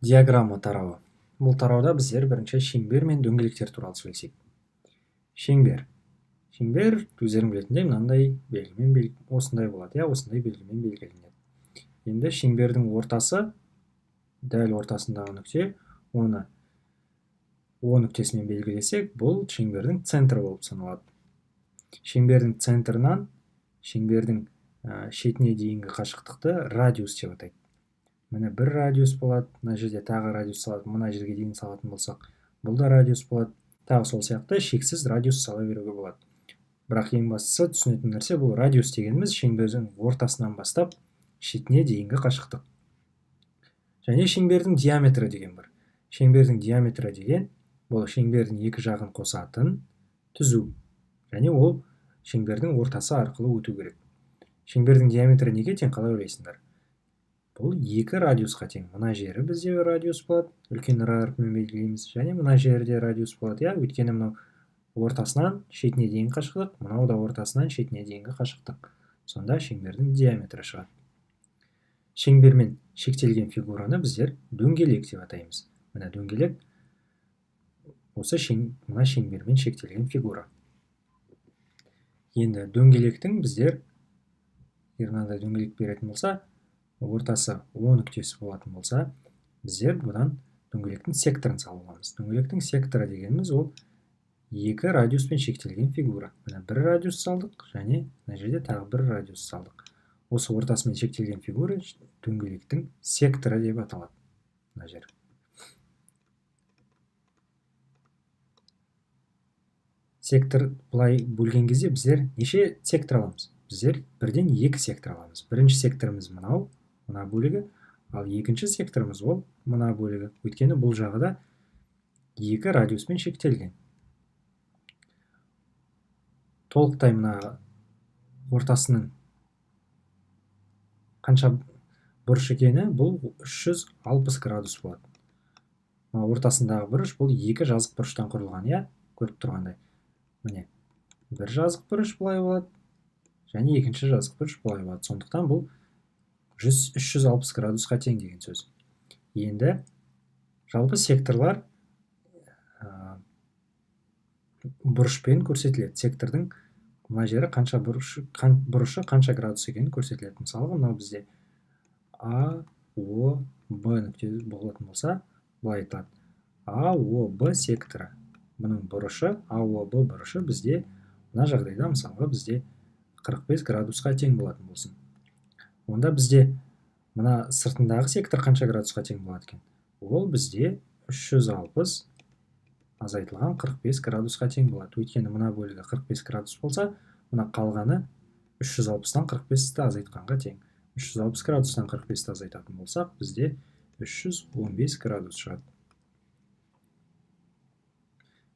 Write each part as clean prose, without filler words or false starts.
Диаграмма тарауы. Бұл тарауда біздер бірінші шеңбер мен дөңгелектер туралы сөйлесейік. Шеңбер. Шеңбер өздерің білетіндей мынандай белгімен осындай болады, иә, осындай белгімен белгіленеді. Енді шеңбердің ортасы, дәл ортасындағы нүкте, оны О нүктесімен белгілесек, бұл шеңбердің центрі болып саналады. Шеңбердің центрынан шеңбердің шетіне дейінгі қашықтықты радиус деп атайды. Міне бір радиус болады, мына жерде тағы радиус салады, мына жерге дейін салатын болсақ, бұл да радиус болады. Тағы сол сияқты шексіз радиус сала беруге болады. Бірақ ең бастысы түсінетін нәрсе, бұл радиус дегеніміз шеңбердің ортасынан бастап шетіне дейінгі қашықтық. Және шеңбердің диаметрі деген бар. Шеңбердің диаметрі деген бұл шеңбердің екі жағын қосатын түзу. Және ол шеңбердің ортасы арқылы өту керек. Шеңбердің диаметрі неге тең, қалай ойлайсыңдар? Бұл екі радиусқа тең. Мына жері бізде радиус болады, үлкен р әрпімен белгілейміз, және мына жерде радиус болады, иә, өйткені мынау ортасынан шетіне дейін қашықтық, мынау да ортасынан шетіне дейінгі қашықтық. Сонда шеңбердің диаметрі шығады. Шеңбермен шектелген фигураны біздер дөңгелек деп атаймыз. Мына дөңгелек осы мына шеңбермен шектелген фигура. Енді дөңгелектің біздер, егер мынандай дөңгелек беретін болса, ортасы О нүктесі болатын болса, біздер бұдан дөңгелектің секторын сала аламыз. Дөңгелектің секторы дегеніміз ол екі радиуспен шектелген фигура. Мына бір радиус салдық, және мына жерде тағы бір радиус салдық. Осы ортасымен шектелген фигура дөңгелектің секторы деп аталады. Мына жер. Сектор былай бөлген кезде біздер неше сектор аламыз? Біздер бірден екі сектор аламыз. Бірінші секторымыз мынау, мына бөлігі, ал екінші секторымыз ол мына бөлігі. Өйткені бұл жағы да екі радиуспен шектелген. Толықтай мына ортасының қанша бұрыш екені бұл 360 градус болады. Мына ортасындағы бұрыш бұл екі жазық бұрыштан құрылған, иә, көріп тұрғандай. Міне, бір жазық бұрыш былай болады, және екінші жазық бұрыш былай болады. Сондықтан бұл 360 градусқа тең деген сөз. Енді жалпы секторлар бұрышпен көрсетіледі. Сектордың мына жері қанша бұрышы қанша градус екені көрсетіледі. Мысалға, мынау бізде А, О, Б нүктесі болатын болса, былай айтылады. А, О, Б секторы. Бұның бұрышы, А, О, Б бұрышы бізде мына жағдайда, мысалға, бізде 45 градусқа тең болатын болсын. Онда бізде мына сыртындағы сектор қанша градусқа тең болады екен? Ол бізде 360 азайтылған 45 градусқа тең болады. Өйткені мына бөлігі 45 градус болса, мына қалғаны 360-тан 45-ті азайтқанға тең. 360 градустан 45-ті азайтатын болсақ, бізде 315 градус шығады.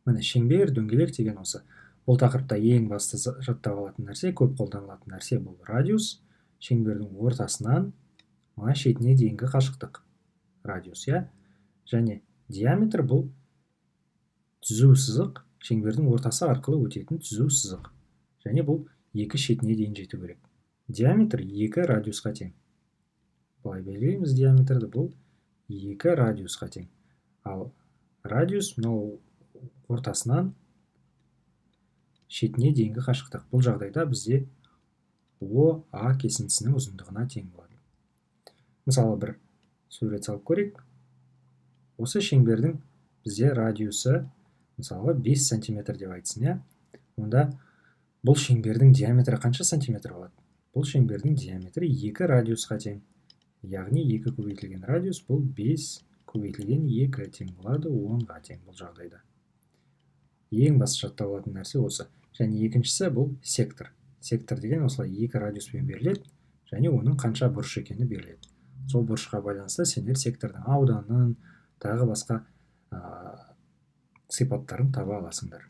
Міне, шеңбер, дөңгелек деген осы. Бұл тақырыпта ең басты жаттап алатын нәрсе, көп қолданылатын нәрсе бұл радиус. Шеңбердің ортасынан мына шетіне дейінгі қашықтық радиус, иә? Және диаметр бұл түзу сызық, шеңбердің ортасы арқылы өтетін түзу сызық. Және бұл екі шетіне дейін жету керек. Диаметр екі радиусқа тең. Былай белгілейміз диаметрді, бұл екі радиусқа тең. Ал радиус мынау ортасынан шетіне дейінгі қашықтық. Бұл жағдайда бізде О, А кесіндісінің ұзындығына тең болады. Мысалы, бір сурет салып көрейік. Осы шеңбердің бізде радиусы, мысалы, 5 сантиметр деп айтсын, иә? Онда бұл шеңбердің диаметрі қанша сантиметр болады? Бұл шеңбердің диаметрі 2 радиусқа тең. Яғни 2 көбейтілген радиус бұл 5 көбейтілген 2 тең болады 10-ға тең бұл жағдайда. Ең басты жаттап алатын нәрсе осы. Және екіншісі бұл сектор. Сектор деген осылай екі радиуспен беріледі, және оның қанша бұрыш екені беріледі. Сол бұрышқа байланысты сендер сектордың ауданын, тағы басқа сипаттарын таба аласыңдар.